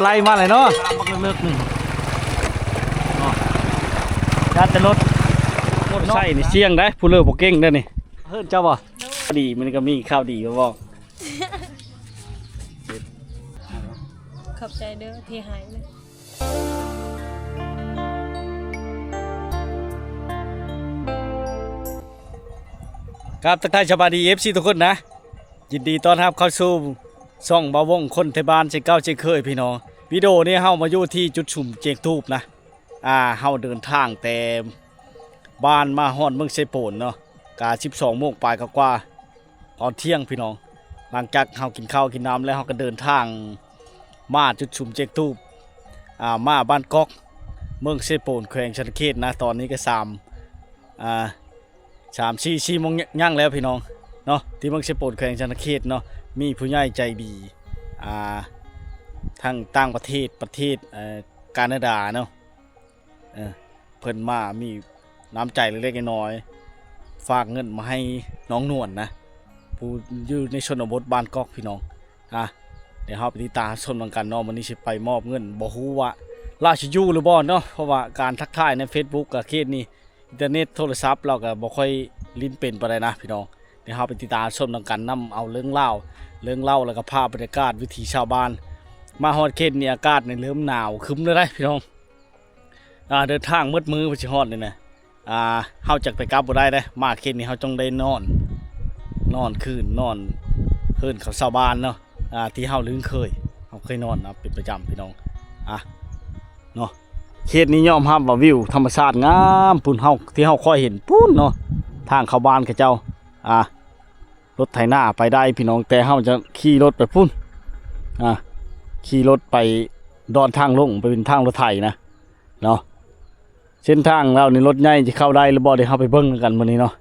ໄລ່ມາເລີຍເນາະ ທາງບັກເລິກໆ ໜຶ່ງເນາະ ຢ້ານແຕ່ລົດ ລົດໃຊ້ນີ້ສ່ຽງໄດ໋ ຜູ້ເລີບໍ່ເກັ່ງເດ້ນີ້ ເຮີ້ນເຈົ້າບໍ່? ດີ ມື້ນີ້ກໍມີຂ່າວດີມາບອກ ຂອບໃຈເດີທີ່ໃຫ້ນະ. ກາບທັກທາຍສະບາຍດີ ເອັຟຊີ ທຸກຄົນນະ ຍິນດີຕ້ອນຮັບເຂົ້າສູ່ຊ່ອງບ່າວວົງຄົນໄທບ້ານເຊັ່ນເກົ່າເຊັ່ນເຄີຍພີ່ນ້ອງ. ວິດີໂອນີ້ເຮົາມາຢູ່ທີ່ຈຸດຊຸມເຈກທູບນະ ອ່າ ເຮົາເດີນທາງແຕ່ບ້ານມາຮອດເມືອງເຊໂປນເນາະ ກະສິບສອງໂມງປາຍກວ່າໆ ຕອນທ່ຽງພີ່ນ້ອງ. ຫຼັງຈາກເຮົາກິນເຂົ້າກິນນ້ຳແລ້ວ ເຮົາກໍເດີນທາງມາຈຸດຊຸມເຈກທູບ ອ່າ ມາບ້ານກອກ ເມືອງເຊໂປນ ແຂວງສະຫວັນນະເຂດນະ. ຕອນນີ້ກໍສາມ ອ່າ ສາມ ສີ່ ສີ່ໂມງຍັງແລ້ວພີ່ນ້ອງເນາະ ທີ່ເມືອງເຊໂປນ ແຂວງສະຫວັນນະເຂດເນາະ. ມີຜູ້ໃຫຍ່ໃຈດີ ອ່າ ທັງຕ່າງປະເທດ ປະເທດ ເອີ ການາດາເນາະ ເອີ ເພິ່ນມາມີນ້ຳໃຈເລັກໆນ້ອຍໆ ຝາກເງິນມາໃຫ້ນ້ອງນວນນະ ຜູ້ຢູ່ໃນຊົນນະບົດບ້ານກອກພີ່ນ້ອງ. ອ່າ ດຽວເຮົາໄປຕິດຕາມຊົມນຳກັນເນາະ ມື້ນີ້ຊິໄປມອບເງິນ ບໍ່ຮູ້ວ່າລາວຊິຢູ່ຫຼືບໍ່ເນາະ ເພາະວ່າການທັກທາຍໃນເຟສບຸກກະເຂດນີ້ ອິນເຕີເນັດໂທລະສັບລາວກໍບໍ່ຄ່ອຍຫຼິ້ນເປັນປານໃດນະພີ່ນ້ອງ. ດຽວເຮົາໄປຕິດຕາມຊົມນຳກັນ ນຳເອົາເລື່ອງລາວ ເລື່ອງເລົ່າ ແລ້ວກໍພາບບັນຍາກາດວິຖີຊາວບ້ານ. ມາຮອດເຂດນີ້ອາກາດນີ້ເລີ່ມໜາວຄຶ້ມແລ້ວເດ້ພີ່ນ້ອງ. ອ່າ ເດີນທາງໝົດມື້ເພື່ອຊິຮອດນີ້ນະ ອ່າ ເຮົາຈັກໄປກັບບໍ່ໄດ້ເດ້. ມາເຂດນີ້ເຮົາຕ້ອງໄດ້ນອນ ນອນຄືນ ນອນເຮືອນຂອງຊາວບ້ານເນາະ ອ່າ ທີ່ເຮົາລຶ້ງເຄີຍ ເຮົາເຄີຍນອນນະ ເປັນປະຈຳພີ່ນ້ອງ ອ່າ ເນາະ. ເຂດນີ້ຍອມຮັບວ່າວິວທຳມະຊາດງາມພຸ້ນ ເຮົາ ທີ່ເຮົາຄ່ອຍເຫັນພຸ້ນເນາະ ທາງເຂົ້າບ້ານເຂົາເຈົ້າ ອ່າ ລົດໄຖນາໄປໄດ້ພີ່ນ້ອງ ແຕ່ເຮົາຈະຂີ່ລົດໄປພຸ້ນ ອ່າ ຂີ່ລົດໄປດອນທາງລົງ ໄປເປັນທາງລົດໄຖນະເນາະ. ເສັ້ນທາງລາວນີ້ລົດໃຫຍ່ຊິເຂົ້າໄດ້ຫຼືບໍ່ ດຽວເຮົາໄປເບິ່ງນຳກັນມື້ນີ້ເນາະ.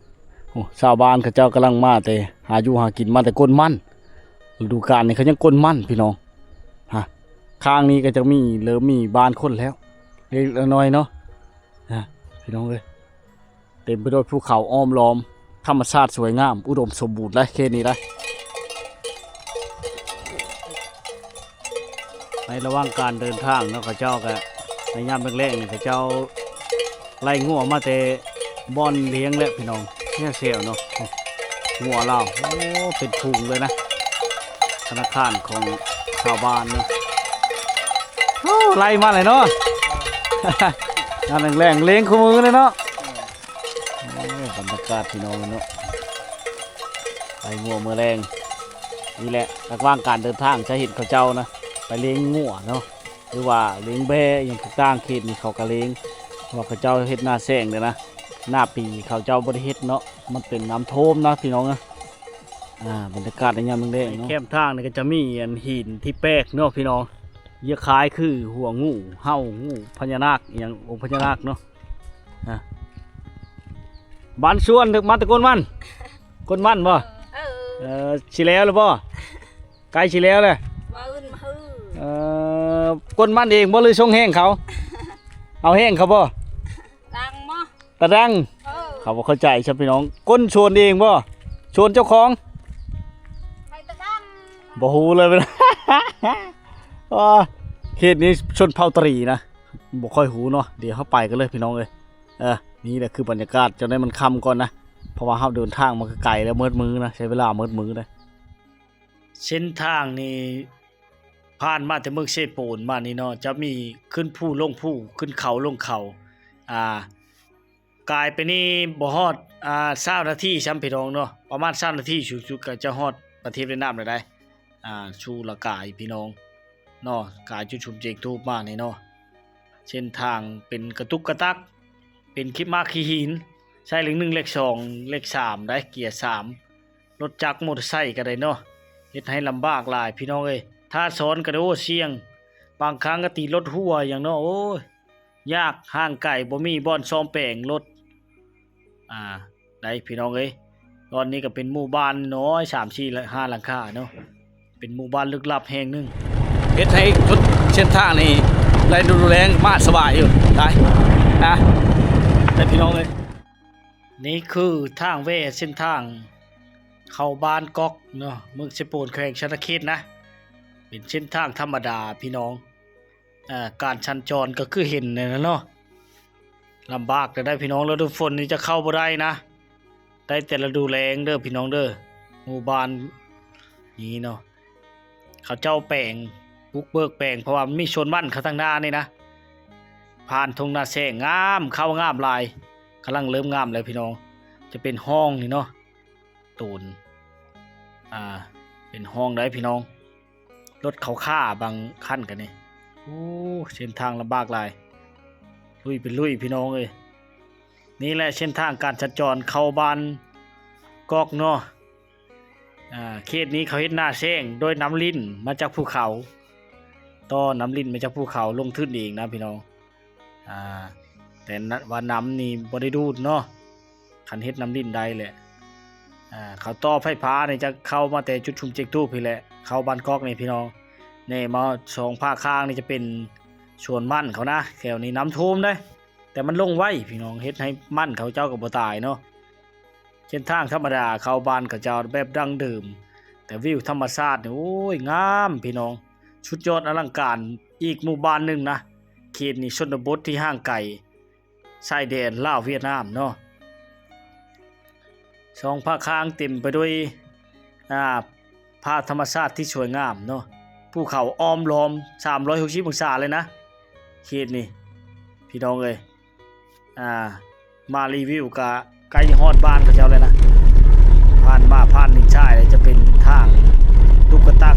ໂອ້ ຊາວບ້ານເຂົາເຈົ້າກຳລັງມາແຕ່ຫາຢູ່ຫາກິນ ມາແຕ່ກົ້ນມັນ ລະດູການນີ້ເຂົາຍັງກົ້ນມັນພີ່ນ້ອງ. ຮະ ຂ້າງນີ້ກໍຈະມີ ເລີ່ມມີບ້ານຄົນແລ້ວ ເລັກໆນ້ອຍໆເນາະ ຮະ ພີ່ນ້ອງເອີຍ. ເຕັມໄປດ້ວຍພູເຂົາອ້ອມລ້ອມ ທຳມະຊາດສວຍງາມ ອຸດົມສົມບູນໄດ໋ ເຂດນີ້ໄດ໋. ໃນລະຫວ່າງການເດີນທາງເນາະ ເຂົາເຈົ້າກະ ໃນຍາມແລງໆນີ້ ເຂົາເຈົ້າໄລ່ງົວມາແຕ່ບ່ອນລ້ຽງແຫຼະພີ່ນ້ອງ ແຖວໆເນາະ. ງົວລາວ ໂອ້ ເປັນຝູງເລີຍນະ ທະນາຄານຂອງຊາວບ້ານເນາະ. ໂອ້ ໄລ່ມາເລີຍເນາະ ຍາມແລງໆ ລ້ຽງຄູ່ມື້ເລີຍເນາະ. ໂອ້ ບັນຍາກາດພີ່ນ້ອງເນາະ ໄລ່ງົວມື້ແລງນີ້ແຫຼະ. ລະຫວ່າງການເດີນທາງຈະເຫັນເຂົາເຈົ້ານະ ໄປລ້ຽງງົວເນາະ ຫຼືວ່າລ້ຽງແບ້ອີ່ຫຍັງຕ່າງໆ. ເຂດນີ້ເຂົາກະລ້ຽງ ເພາະວ່າເຂົາເຈົ້າເຮັດນາແຊງເດ້ນະ ໜ້າປີເຂົາເຈົ້າບໍ່ໄດ້ເຮັດເນາະ ມັນເປັນນ້ຳຖ້ວມນະພີ່ນ້ອງເອີຍ. ອ່າ ບັນຍາກາດໃນຍາມແລງໆເນາະ ແຄມທາງນີ້ກໍຈະມີອັນຫີນທີ່ແປກເນາະພີ່ນ້ອງ ເຍອະຄ້າຍຄືຫົວງູ ເຫົ່າງູ ພະຍານາກອີ່ຫຍັງ ອົງພະຍານາກເນາະ. ອ່າ ບ້ານສວນ ມາແຕ່ກົ້ນມັນ ກົ້ນມັນບໍ່? ເອີ ເອີ ຊິແລ້ວແລ້ວບໍ່? ໃກ້ຊິແລ້ວແລ້ວ ມື້ອື່ນມື້ ເອີ ກົ້ນມັນເອງບໍ່ ຫຼືສົ່ງແຫ້ງເຂົາ? ເອົາແຫ້ງເຂົາບໍ່? ດັງບໍ່? ຕາດັງ ເອີ ເຂົາບໍ່ເຂົ້າໃຈຊະພີ່ນ້ອງ. ກົ້ນສວນເອງບໍ່? ສວນເຈົ້າຂອງ? ໃຜຕາດັງ? ບໍ່ຮູ້ເລີຍ ເຂດນີ້ຊົນເຜົ່າຕະຫຼີນະ ບໍ່ຄ່ອຍຮູ້ເນາະ. ດຽວເຮົາໄປກັນເລີຍພີ່ນ້ອງເອີຍ. ເອີ ນີ້ແຫຼະຄືບັນຍາກາດ. ຈັ່ງໃດມັນຄ່ຳກ່ອນນະ ເພາະວ່າເຮົາເດີນທາງມາກໍໄກແລ້ວ ໝົດມື້ນະ ໃຊ້ເວລາໝົດມື້ເດ້. ເສັ້ນທາງນີ້ຜ່ານມາແຕ່ເມືອງເຊໂປນມານີ້ເນາະ ຈະມີຂຶ້ນພູລົງພູ ຂຶ້ນເຂົາລົງເຂົາ ອ່າ ກາຍໄປນີ້ບໍ່ຮອດ ອ່າ ຊາວນາທີຊ້ຳພີ່ນ້ອງເນາະ ປະມານຊາວນາທີ ສູງສຸດກໍຈະຮອດປະເທດຫວຽດນາມແລ້ວໄດ໋. ອ່າ ສູ່ລະກາຍພີ່ນ້ອງເນາະ ກາຍຈຸດຊຸມເຈກທູບມານີ້ເນາະ. ເສັ້ນທາງເປັນກະຕຸກກະຕັກ ເປັນຂີ້ໝາກຂີ້ຫີນ ໃຊ້ເລກໜຶ່ງ ເລກສອງ ເລກສາມໄດ໋ ເກຍສາມ ລົດຈັກ ມໍເຕີໄຊກໍໄດ້ເນາະ. ເຮັດໃຫ້ລຳບາກຫຼາຍພີ່ນ້ອງເອີຍ ຖ້າຊ້ອນກໍໄດ້ ໂອ້ ສ່ຽງ ບາງຄັ້ງກໍຕີລົດຮົ່ວຫຍັງເນາະ. ໂອ້ຍ ຍາກ ຫ່າງໄກ ບໍ່ມີບ່ອນສ້ອມແປງລົດ ອ່າ ໄດ້ພີ່ນ້ອງເອີຍ. ຕອນນີ້ກໍເປັນໝູ່ບ້ານນ້ອຍ ສາມ ສີ່ ຫ້າ ຫຼັງຄາເນາະ ເປັນໝູ່ບ້ານລຶກລັບແຫ່ງໜຶ່ງ ເຮັດໃຫ້ເສັ້ນທາງນີ້ໄດ້ດູແລງມາສະບາຍຢູ່ໄດ໋ນະ ໄດ້ພີ່ນ້ອງເອີຍ. ນີ້ຄືທາງແວ່ເສັ້ນທາງເຂົ້າບ້ານກອກເນາະ ເມືອງເຊໂປນ ແຂວງສະຫວັນນະເຂດນະ ເປັນເສັ້ນທາງທຳມະດາພີ່ນ້ອງ. ເອີ ການສັນຈອນກໍຄືເຫັນນັ້ນແຫຼະເນາະ ລຳບາກແລ້ວໄດ໋ພີ່ນ້ອງ. ລະດູຝົນນີ້ຈະເຂົ້າບໍ່ໄດ້ນະ ໄດ້ແຕ່ລະດູແລ້ງເດີພີ່ນ້ອງເດີ. ໝູ່ບ້ານນີ້ເນາະ ເຂົາເຈົ້າແປງ ບຸກເບີກແປງ ເພາະວ່າມັນມີສວນມັນເຂົ້າທາງໜ້ານີ້ນະ ຜ່ານທົ່ງນາແຊງ ງາມ ເຂົ້າງາມຫຼາຍ ກຳລັງເລີ່ມງາມແລ້ວພີ່ນ້ອງ. ຈະເປັນຮ່ອງນີ້ເນາະ ໂຕນ ອ່າ ເປັນຮ່ອງໄດ໋ພີ່ນ້ອງ. ລົດເຂົາຂ້າບາງຄັນກັນນີ້ ໂອ້ ເສັ້ນທາງລຳບາກຫຼາຍ ລຸຍເປັນລຸຍພີ່ນ້ອງເອີຍ. ນີ້ແຫຼະເສັ້ນທາງການສັນຈອນເຂົ້າບ້ານກອກເນາະ. ອ່າ ເຂດນີ້ເຂົາເຮັດໜ້າແຊງໂດຍນ້ຳລິນມາຈາກພູເຂົາ ຕໍ່ນ້ຳລິນມາຈາກພູເຂົາ ລົງທຶນເອງນະພີ່ນ້ອງ. ອ່າ ແຕ່ນະ ວ່ານ້ຳນີ້ບໍ່ໄດ້ດູດເນາະ ຄັນເຮັດນ້ຳລິນໄດ້ແຫຼະ. ອ່າ ເຂົາຕໍ່ໄຟຟ້ານີ້ຈະເຂົ້າມາແຕ່ຈຸດຊຸມເຈັກຕູບພີ້ແຫຼະ ເຂົ້າບ້ານກອກນີ້ພີ່ນ້ອງ. ແນ່ມາສອງພາກຂ້າງນີ້ຈະເປັນສວນມັນເຂົານະ ແຖວນີ້ນ້ຳຖ້ວມເດ້ ແຕ່ມັນລົງໄວພີ່ນ້ອງ ເຮັດໃຫ້ມັນເຂົາເຈົ້າກໍບໍ່ຕາຍເນາະ. ເສັ້ນທາງທຳມະດາເຂົ້າບ້ານເຂົາເຈົ້າແບບດັ້ງເດີມ ແຕ່ວິວທຳມະຊາດນີ້ ໂອ້ຍ ງາມພີ່ນ້ອງ ສຸດຍອດອະລັງການ. ອີກໝູ່ບ້ານໜຶ່ງນະ ເຂດນີ້ຊົນນະບົດທີ່ຫ່າງໄກຊາຍແດນລາວຫວຽດນາມເນາະ. ສອງພາກຂ້າງເຕັມໄປດ້ວຍ ອ່າ ພາບທຳມະຊາດທີ່ສວຍງາມເນາະ ພູເຂົາອ້ອມລ້ອມສາມຮ້ອຍຫົກສິບອົງສາເລີຍນະ ເຂດນີ້ພີ່ນ້ອງເອີຍ. ອ່າ ມາຣີວິວກະໃກ້ຮອດບ້ານເຂົາເຈົ້າແລ້ວນະ. ຜ່ານມາຜ່ານນິນຊາຍ ຈະເປັນທາງຕຸກກະຕັກ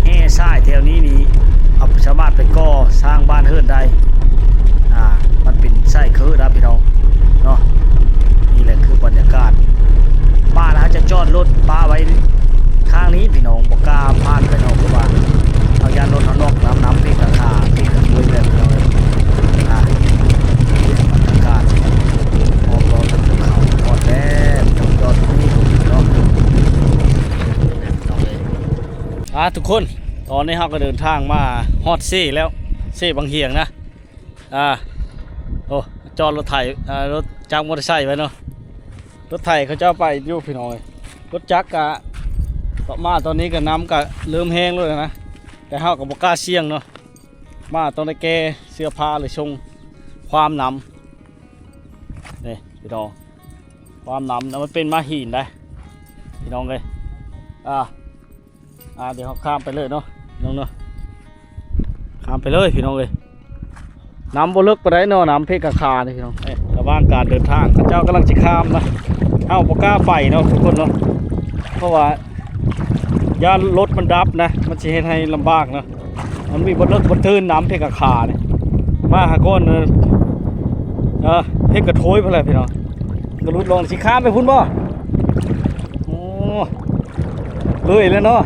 ແຮ່ຊາຍແຖວນີ້ນີ້ ເຮົາສາມາດໄປກໍ່ສ້າງບ້ານເຮືອນໄດ້. ອ່າ ມັນເປັນຊາຍເຄີນະພີ່ນ້ອງເນາະ. ນີ້ແຫຼະຄືບັນຍາກາດ ມາແລ້ວເຮົາຈະຈອດລົດປະໄວ້ ທາງນີ້ພີ່ນ້ອງບໍ່ກ້າຜ່ານໄປເນາະ ເພາະວ່າເຮົາຢ້ານລົດເຮົານອກນ້ຳ ນ້ຳເພກາຄາ ເພກາໂຄຍແບບເຮົາ ອ່າ ບັນຍາກາດຮອບໆ ເຂົາຮອດແລ້ວ ຈອດນີ້ເນາະ. ອ່າ ທຸກຄົນ ຕອນນີ້ເຮົາກໍເດີນທາງມາຮອດເຊແລ້ວ ເຊບັງຫຽງນະ. ອ່າ ໂອ້ ຈອດລົດໄຖ ອ່າ ລົດຈັກມໍເຕີໄຊໄວ້ເນາະ ລົດໄຖເຂົາເຈົ້າໄປຢູ່ພີ່ນ້ອງເອີຍ. ລົດຈັກກະ ມາຕອນນີ້ກະນ້ຳກະເລີ່ມແຮງແລ້ວນະ ແຕ່ເຮົາກໍບໍ່ກ້າສ່ຽງເນາະ ມາຕ້ອງໄດ້ແກ່ເສື້ອຜ້າ ຫຼື ຊົງຄວາມນ້ຳ ນີ້ພີ່ນ້ອງ ຄວາມນ້ຳນະ ມັນເປັນມາຫີນໄດ໋ພີ່ນ້ອງເອີຍ. ອ່າ ອ່າ ດຽວເຮົາຂ້າມໄປເລີຍເນາະ ນ້ອງເນາະ ຂ້າມໄປເລີຍພີ່ນ້ອງເອີຍ. ນ້ຳບໍ່ເລິກປານໃດເນາະ ນ້ຳເພກາຄານີ້ພີ່ນ້ອງ. ເອີ ລະຫວ່າງການເດີນທາງ ເຂົາເຈົ້າກຳລັງຊິຂ້າມນະ ເຮົາບໍ່ກ້າໄປເນາະທຸກຄົນເນາະ ເພາະວ່າຢ້ານລົດມັນດັບນະ ມັນຊິເຮັດໃຫ້ລຳບາກເນາະ. ມັນມີບໍ່ເລິກບໍ່ເທີນ ນ້ຳເພກາຄານີ້ ມາຫາກ່ອນ ເອີ ເພກາໂທຍພຸ້ນແຫຼະພີ່ນ້ອງ. ກະຫຼຸດລົງ ຊິຂ້າມໄປພຸ້ນບໍ່? ໂອ້ ເລີຍແລ້ວເນາະ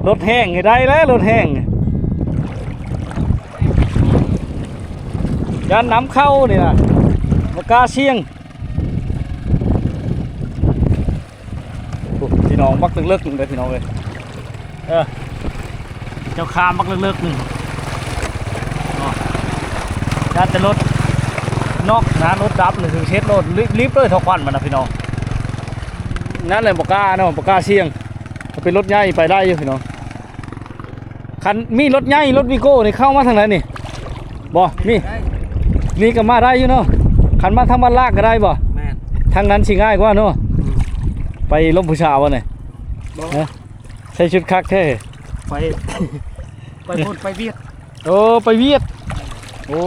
ລົດແຫ້ງໃຫ້ໄດ້ແລ້ວ ລົດແຫ້ງ ຢ້ານນ້ຳເຂົ້ານີ້ນະ ບໍ່ກ້າສ່ຽງ. ໂອ້ ພີ່ນ້ອງ ບັກເລິກໆ ໜຶ່ງເດີພີ່ນ້ອງເອີຍ. ເອີ ເຈົ້າຂ້າມບັກເລິກໆ ໜຶ່ງເນາະ ຢ້ານແຕ່ລົດນອກນະ ລົດດັບ ຫຼື ເຮັດໂລດ ລີບໆ ເລີຍ ເທົ່າຄວັນມັນນະພີ່ນ້ອງ. ນັ້ນແຫຼະ ບໍ່ກ້າເນາະ ບໍ່ກ້າສ່ຽງ ຖ້າເປັນລົດໃຫຍ່ໄປໄດ້ຢູ່ພີ່ນ້ອງ. ຄັນມີລົດໃຫຍ່ ລົດວີໂກ້ນີ້ເຂົ້າມາທາງໃດນີ້? ບໍ່ມີ ນີ້ກໍມາໄດ້ຢູ່ເນາະ. ຄັນມາທາງບ້ານລາກກໍໄດ້ບໍ່? ແມ່ນ ທາງນັ້ນຊິງ່າຍກວ່າເນາະ. ອືມ ໄປລົມຜູ້ສາວບໍ່ນີ້? ບໍ່ ຮະ ໃສ່ຊຸດຄັກແທ້ ໄປ ໄປພຸ້ນ ໄປຫວຽດ. ໂອ້ ໄປຫວຽດ ໂອ້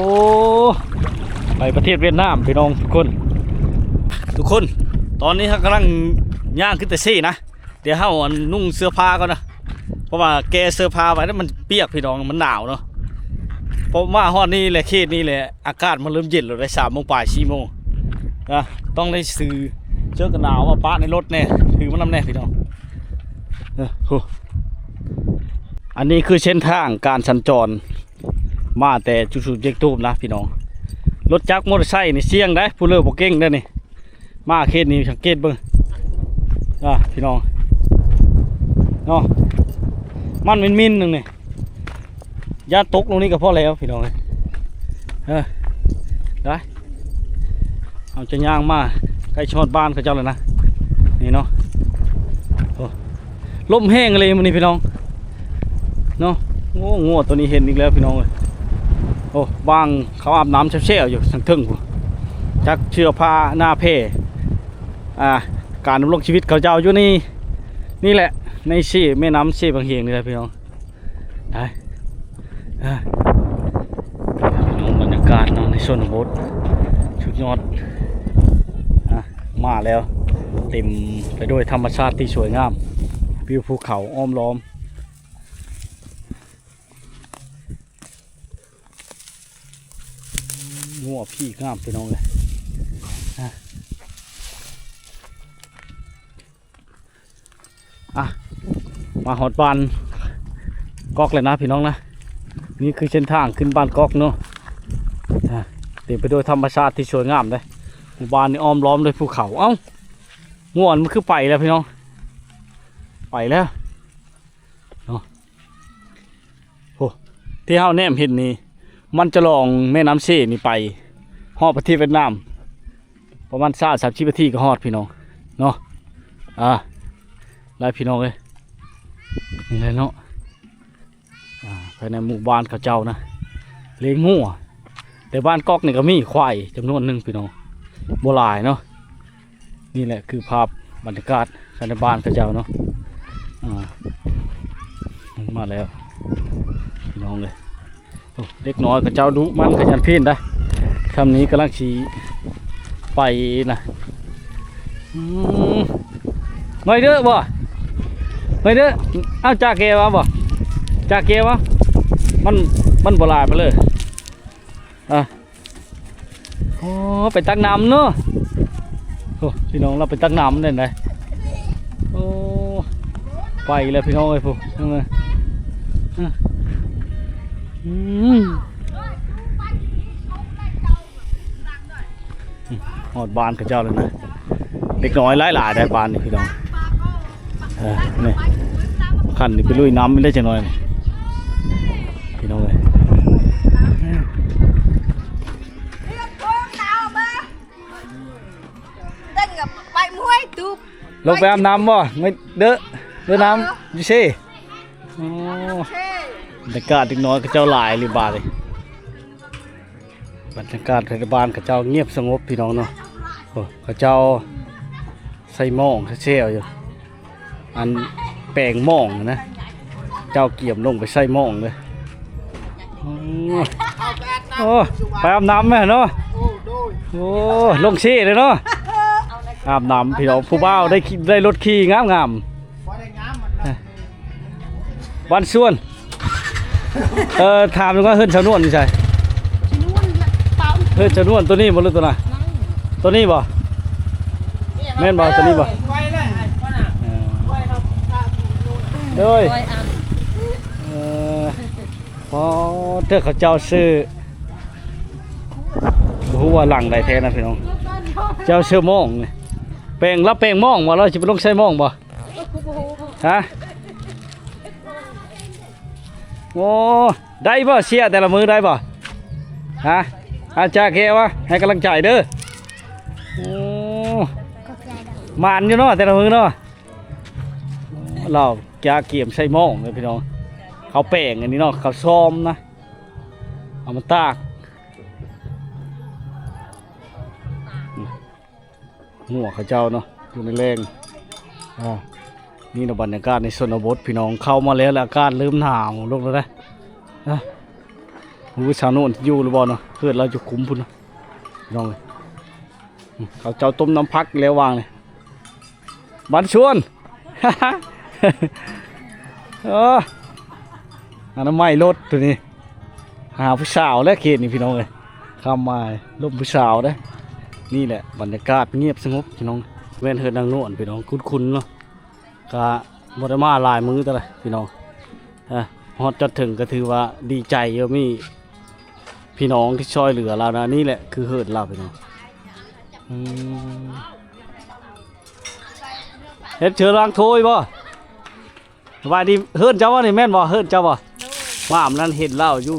ໄປປະເທດຫວຽດນາມ ພີ່ນ້ອງທຸກຄົນ. ທຸກຄົນ ຕອນນີ້ເຮົາກຳລັງຍ່າງຂຶ້ນແຕ່ເຊນະ. ດຽວເຮົາ ອັນ ນຸ່ງເສື້ອຜ້າກ່ອນນະ ເພາະວ່າແກ່ເສື້ອຜ້າໄວ້ແລ້ວມັນປຽກພີ່ນ້ອງ ມັນໜາວເນາະ. ເພາະມາຮອດນີ້ແຫຼະ ເຂດນີ້ແຫຼະ ອາກາດມັນເລີ່ມເຢັນແລ້ວໄດ໋ ສາມໂມງປາຍ ສີ່ໂມງນະ. ຕ້ອງໄດ້ຊື້ເສື້ອກັນໜາວມາປະໃນລົດແດ່ ຖືມານຳແດ່ພີ່ນ້ອງ. ເອີ ໂຫ ອັນນີ້ຄືເສັ້ນທາງການສັນຈອນມາແຕ່ຈຸດສູນເຈັກຕູບນະພີ່ນ້ອງ. ລົດຈັກມໍເຕີໄຊນີ້ສ່ຽງໄດ໋ ຜູ້ເລີບໍ່ເກັ່ງເດີນີ້. ມາເຂດນີ້ສັງເກດເບິ່ງ ອ່າ ພີ່ນ້ອງເນາະ ມັນມິນໆ ໜຶ່ງນີ້ ຢ້ານຕົກລົງນີ້ກໍພໍແລ້ວພີ່ນ້ອງເອີຍ. ເອີ ໄດ້ ເຮົາຈະຍ່າງມາໃກ້ຮອດບ້ານເຂົາເຈົ້າແລ້ວນະ ນີ້ເນາະ. ໂອ້ ລົມແຮງອີ່ຫຼີມື້ນີ້ພີ່ນ້ອງເນາະ. ໂອ້ ງົວໂຕນີ້ເຫັນອີກແລ້ວພີ່ນ້ອງເອີຍ. ໂອ້ ວ່າງເຂົາອາບນ້ຳແຊ່ວໆຢູ່ທາງເທິງພຸ້ນ ຈັກເສື້ອຜ້າໜ້າແຜ່ ອ່າ ການດຳລົງຊີວິດເຂົາເຈົ້າຢູ່ນີ້ ນີ້ແຫຼະ ໃນເຊ ແມ່ນ້ຳເຊບັງເຮງນີ້ແຫຼະພີ່ນ້ອງ. ໄດ້ ອ່າ ພີ່ນ້ອງ ບັນຍາກາດເນາະ ໃນຊົນນະບົດ ສຸດຍອດ ອ່າ ມາແລ້ວ ເຕັມໄປດ້ວຍທຳມະຊາດທີ່ສວຍງາມ ວິວພູເຂົາອ້ອມລ້ອມ ງົວຜີງາມ ພີ່ນ້ອງເອີຍ ອ່າ ອ່ະ ມາຮອດບ້ານກອກແລ້ວນະພີ່ນ້ອງນະ ນີ້ຄືເສັ້ນທາງຂຶ້ນບ້ານກອກເນາະ ອ່າ ເຕັມໄປດ້ວຍທຳມະຊາດທີ່ສວຍງາມເດ້ ໝູ່ບ້ານນີ້ອ້ອມລ້ອມດ້ວຍພູເຂົາ. ເອົ້າ ງົວມັນຄືໄປແລ້ວພີ່ນ້ອງ ໄປແລ້ວເນາະ. ໂອ້ ທີ່ເຮົາແນມເຫັນນີ້ ມັນຈະລ່ອງແມ່ນ້ຳເຊນີ້ໄປຮອດປະເທດຫວຽດນາມ ປະມານຊາວ ສາມສິບນາທີກໍຮອດພີ່ນ້ອງເນາະ. ອ່າ ຫຼາຍພີ່ນ້ອງເອີຍ ນີ້ແຫຼະເນາະ ອ່າ ພາຍໃນໝູ່ບ້ານເຂົາເຈົ້ານະ ລ້ຽງງົວ ແຕ່ບ້ານກອກນີ້ກໍມີຄວາຍຈຳນວນໜຶ່ງພີ່ນ້ອງ ບໍ່ຫຼາຍເນາະ. ນີ້ແຫຼະຄືພາບບັນຍາກາດພາຍໃນບ້ານເຂົາເຈົ້າເນາະ ອ່າ ມາແລ້ວພີ່ນ້ອງເອີຍ. ໂອ້ ເດັກນ້ອຍເຂົາເຈົ້າດຸໝັ່ນຂະຫຍັນພີ້ນໄດ໋ ຊ່ຳນີ້ກຳລັງຊິໄປນະ ອືມ ໜ້ອຍເດີບໍ່ ໜ້ອຍເດີ ເອົາຈາແກວາບໍ່ ຈາແກວາ ມັນ ມັນບໍ່ຫຼາຍປານເລີຍ ອ່າ ໂອ້ ໄປຕັກນ້ຳເນາະ ໂອ້ ພີ່ນ້ອງ ລາວໄປຕັກນ້ຳແມ່ນໃດ ໂອ້ ໄປແລ້ວພີ່ນ້ອງເອີຍ ພຸ້ນ ອືມ ຮອດບ້ານເຂົາເຈົ້າແລ້ວນະ ເດັກນ້ອຍຫຼາຍໆໄດ໋ບ້ານນີ້ພີ່ນ້ອງ. ເອີ ນີ້ ຄັນນີ້ໄປລຸຍນ້ຳໄດ້ຈັກໜ້ອຍນີ້ ພີ່ນ້ອງເອີຍ ເຕັ້ນກັບໄປມວຍຕູບ ລົງໄປອາບນ້ຳບໍ່ ເດີ ເດີນ້ຳຢູ່ເຊ ໂອ້ ບັນຍາກາດເດັກນ້ອຍເຂົາເຈົ້າຫຼາຍອີ່ຫຼີບາດນີ້ ບັນຍາກາດໃນບ້ານເຂົາເຈົ້າງຽບສະຫງົບພີ່ນ້ອງເນາະ ໂອ້ ເຂົາເຈົ້າໃສ່ໝ້ອງແຊວໆຢູ່ ອັນແປງໝ້ອງນະ ເຈົ້າກຽມລົງໄປໃສ່ໝ້ອງເລີຍ ໂອ້ ໂອ້ ໄປອາບນ້ຳແມ່ເນາະ ໂອ້ ລົງເຊເລີຍເນາະ ອາບນ້ຳພີ່ນ້ອງ ຜູ້ບ່າວໄດ້ຂີ່ ໄດ້ລົດຂີ່ງາມໆ ບ້ານສວນ ເອີ ຖາມວ່າເຮືອນສາວນວນຢູ່ໃສ ສາວນວນ ເຮືອນສາວນວນໂຕນີ້ບໍ່ ຫຼືໂຕນັ້ນ ໂຕນີ້ບໍ່ ແມ່ນບໍ່ ໂຕນີ້ບໍ່ ເອີ ໂດຍ ເອີ ພໍເທື່ອເຂົາເຈົ້າຊື້ ບໍ່ຮູ້ວ່າຫຼັງໃດແທ້ນະພີ່ນ້ອງ ເຈົ້າຊື້ໝ້ອງນີ້ ແປງ ລາວແປງໝ້ອງບໍ່ ລາວຊິໄປລົງໃສ່ໝ້ອງບໍ່ ຮະ ໂອ້ ໄດ້ບໍ່ ເຊຍແຕ່ລະມື້ໄດ້ບໍ່ ຮະ ອາຈານແກວະ ໃຫ້ກຳລັງໃຈເດີ ໂອ້ ໝານຢູ່ເນາະ ແຕ່ລະມື້ເນາະ ລາວກະກຽມໃສ່ໝ້ອງເດີພີ່ນ້ອງ ເຂົາແປງອັນນີ້ເນາະ ເຂົາຊອມນະ ເອົາມາຕາກ ງົວເຂົາເຈົ້າເນາະ ຢູ່ໃນແລ້ງ ອ່າ ນີ້ນະບັນຍາກາດໃນຊົນນະບົດພີ່ນ້ອງ ເຂົ້າມາແລ້ວ ແລ້ວອາກາດເລີ່ມໜາວລົງແລ້ວນະ ອ່າ ບໍ່ຮູ້ສາວໂນນຢູ່ຫຼືບໍ່ເນາະ ເຮືອນລາວຢູ່ຄຸ້ມພຸ້ນເນາະ ພີ່ນ້ອງເອີຍ ເຂົາເຈົ້າຕົ້ມນ້ຳຜັກແລ້ວວ່າງນີ້ ບ້ານສວນ ເອີ ອະນາໄມລົດໂຕນີ້ ຫາຜູ້ສາວແລ້ວເຂດນີ້ພີ່ນ້ອງເອີຍ ຂ້າມມາລົມຜູ້ສາວເດ້ ນີ້ແຫຼະບັນຍາກາດງຽບສະຫງົບພີ່ນ້ອງ ແມ່ນເຮືອນນາງນວນພີ່ນ້ອງ ຄຸ້ນໆເນາະ ກະບໍ່ໄດ້ມາຫຼາຍມື້ເທົ່າໃດພີ່ນ້ອງ ຮອດຈອດເຖິງກະຖືວ່າດີໃຈຢູ່ ມີພີ່ນ້ອງທີ່ຊ່ອຍເຫຼືອລາວນະ ນີ້ແຫຼະຄືເຮືອນລາວພີ່ນ້ອງ ອືມ ເຮັດເຊີນລ້າງຖ້ວຍບໍ່? ສະບາຍດີ ເຮືອນເຈົ້າບໍ່ນີ້ ແມ່ນບໍ່ ເຮືອນເຈົ້າບໍ່? ໂດຍ ມາອຳນັ້ນເຫັນລາວຢູ່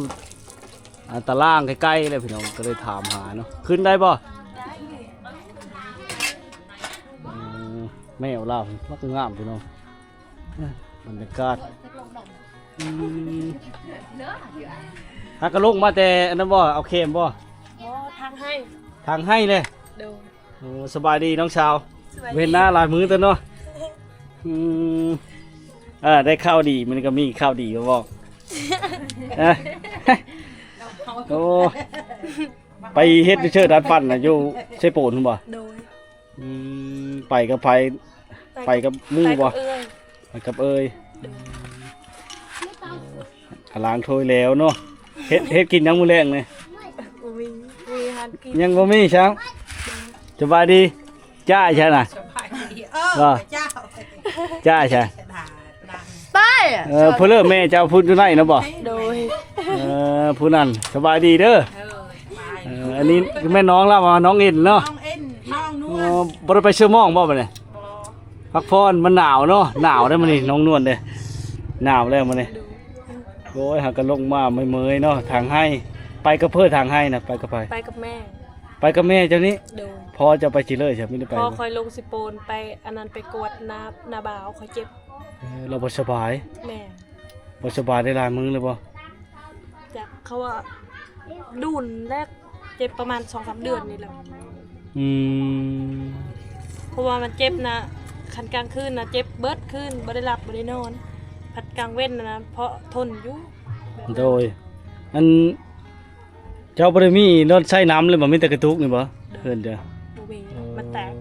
ອ່າ ຕາລ່າງໃກ້ໆແຫຼະພີ່ນ້ອງ ກໍເລີຍຖາມຫາເນາະ ຂຶ້ນໄດ້ບໍ່? ໄດ້ ອືມ ແມວລາວມັກງາມພີ່ນ້ອງ ບັນຍາກາດ ອືມ ຫາກະລົງມາແຕ່ອັນນັ້ນບໍ່? ເອົາແຄມບໍ່? ບໍ່ ທາງໄຮ່ ທາງໄຮ່ເລີຍ. ໂດຍ. ໂອ້ ສະບາຍດີນ້ອງສາວ. ສະບາຍດີ. ເຫັນໜ້າຫຼາຍມື້ແຕ່ເນາະ. ອືມ ເອີ ໄດ້ຂ່າວດີ ມື້ນີ້ກໍມີຂ່າວດີມາບອກ. ເອີ ໂອ້ ໄປເຮັດຢູ່ເຊີດາດຟັນນະ ຢູ່ເຊໂປນພຸ້ນບໍ່? ໂດຍ. ອືມ ໄປກັບໃຜ? ໄປ ໄປກັບໝູ່ບໍ່? ໄປກັບເອື້ອຍ ໄປກັບເອື້ອຍ. ໂດຍ. ກຳລັງຖ້ວຍແລ້ວເນາະ. ເຮັດ ເຮັດກິນຫຍັງມື້ແລງນີ້? ບໍ່ມີ ບໍ່ມີອາຫານກິນ ຍັງບໍ່ມີຊ້ຳ. ສະບາຍດີ. ຈ້າໃຊ່ນະ? ສະບາຍດີ. ເອີ ເຈົ້າ ຈ້າໃຊ່. ໄປ ເອີ ຜູ້ເລີກແມ່ເຈົ້າພຸ້ນຢູ່ໃນນະບໍ່? ໂດຍ. ເອີ ຜູ້ນັ້ນ ສະບາຍດີເດີ. ເອີ ອັນນີ້ແມ່ນນ້ອງລາວວ່ານ້ອງເອັນເນາະ. ນ້ອງເອັນ ນ້ອງນວນ. ບໍ່ໄດ້ໄປເຊີໝອງບໍ່ບັດນີ້? ບໍ່. ພັກຜ່ອນ ມັນໜາວເນາະ. ໜາວເດ້ມື້ນີ້ນ້ອງນວນເດ້. ໜາວແລ້ວມື້ນີ້. ໂດຍ. ໂອ້ຍ ຫາກະລົງມາເມື່ອຍໆເນາະ ທາງໄຮ່. ໄປກັບໃຜທາງໄຮ່ນະ? ໄປກັບໃຜ? ໄປກັບແມ່. ໄປກັບແມ່ເຈົ້ານີ້? ໂດຍ. ພໍ່ເຈົ້າໄປຊິເລີຍ ມີໄປບໍ່? ພໍ່ຂ້ອຍລົງຊິໂປນ ໄປອັນນັ້ນ ໄປກວດໜ້າ ໜ້າບ່າວ ຂ້ອຍເຈັບ. ເອີ ລາວບໍ່ສະບາຍ? ແມ່ນ. ບໍ່ສະບາຍໄດ້ຫຼາຍມື້ແລ້ວບໍ່? ຈັກ ເຂົາວ່າດຸນແລກ ເຈັບປະມານສອງສາມເດືອນນີ້ແຫຼະ. ອືມ ເພາະວ່າມັນເຈັບນະ ຄັນກາງຄືນນະ ເຈັບເບິດຄືນ ບໍ່ໄດ້ຫຼັບບໍ່ໄດ້ນອນ. ພັດກາງເວັນນະ ພໍທົນຢູ່. ໂດຍ. ອັນ ເຈົ້າບໍ່ໄດ້ມີນອນໃຊ້ນ້ຳເລີຍບໍ່? ມີແຕ່ກະຕຸກນີ້ບໍ່? ໂດຍ. ເຮືອນເຈົ້າ ບໍ່ມີ. ເອີ ມັນແຕກ.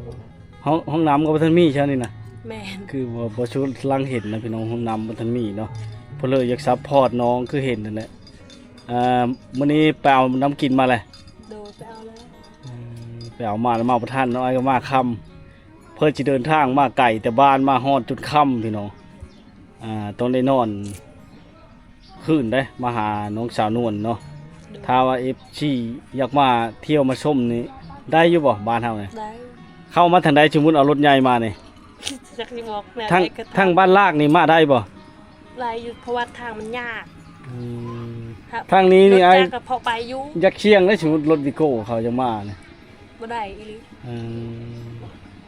ຫ້ອງ ຫ້ອງນ້ຳກໍບໍ່ທັນມີຊະນີ້ນະ? ແມ່ນ. ຄືວ່າບໍ່ສຸລັງເຫັນນະພີ່ນ້ອງ ຫ້ອງນ້ຳບໍ່ທັນມີເນາະ. ເພິ່ນເລີຍຢາກຊັບພອດນ້ອງ ຄືເຫັນນັ້ນແຫຼະ. ອ່າ ມື້ນີ້ໄປເອົານ້ຳກິນມາແລ້ວ? ໂດຍ ໄປເອົາແລ້ວ. ອືມ ໄປເອົາມາແລ້ວ ມາບໍ່ທັນເນາະ ອ້າຍກໍມາຄ່ຳ. ເພິ່ນຊິເດີນທາງມາໄກແຕ່ບ້ານ ມາຮອດຈົນຄ່ຳພີ່ນ້ອງ. ອ່າ ຕ້ອງໄດ້ນອນຄືນເດ້ ມາຫານ້ອງສາວນວນເນາະ. ໂດຍ. ຖ້າວ່າເອັຟຊີຢາກມາທ່ຽວມາຊົມນີ້ ໄດ້ຢູ່ບໍ່ ບ້ານເຮົານີ້? ໄດ້. ເຂົ້າມາທາງໃດ? ສົມມຸດເອົາລົດໃຫຍ່ມານີ້ ຈັກຊິບອກແນວໃດກໍຕາມ. ທາງ ທາງບ້ານລາກນີ້ມາໄດ້ບໍ່? ໄດ້ຢູ່ ເພາະວ່າທາງມັນຍາກ. ອືມ ທາງນີ້ນີ້ ລົດຈັກກໍພໍໄປຢູ່. ຢາກສ່ຽງເດ້ ສົມມຸດລົດວີໂກ້ເຂົາຢາກມານີ້. ບໍ່ໄດ້ອີ່ຫຼີ. ເອີ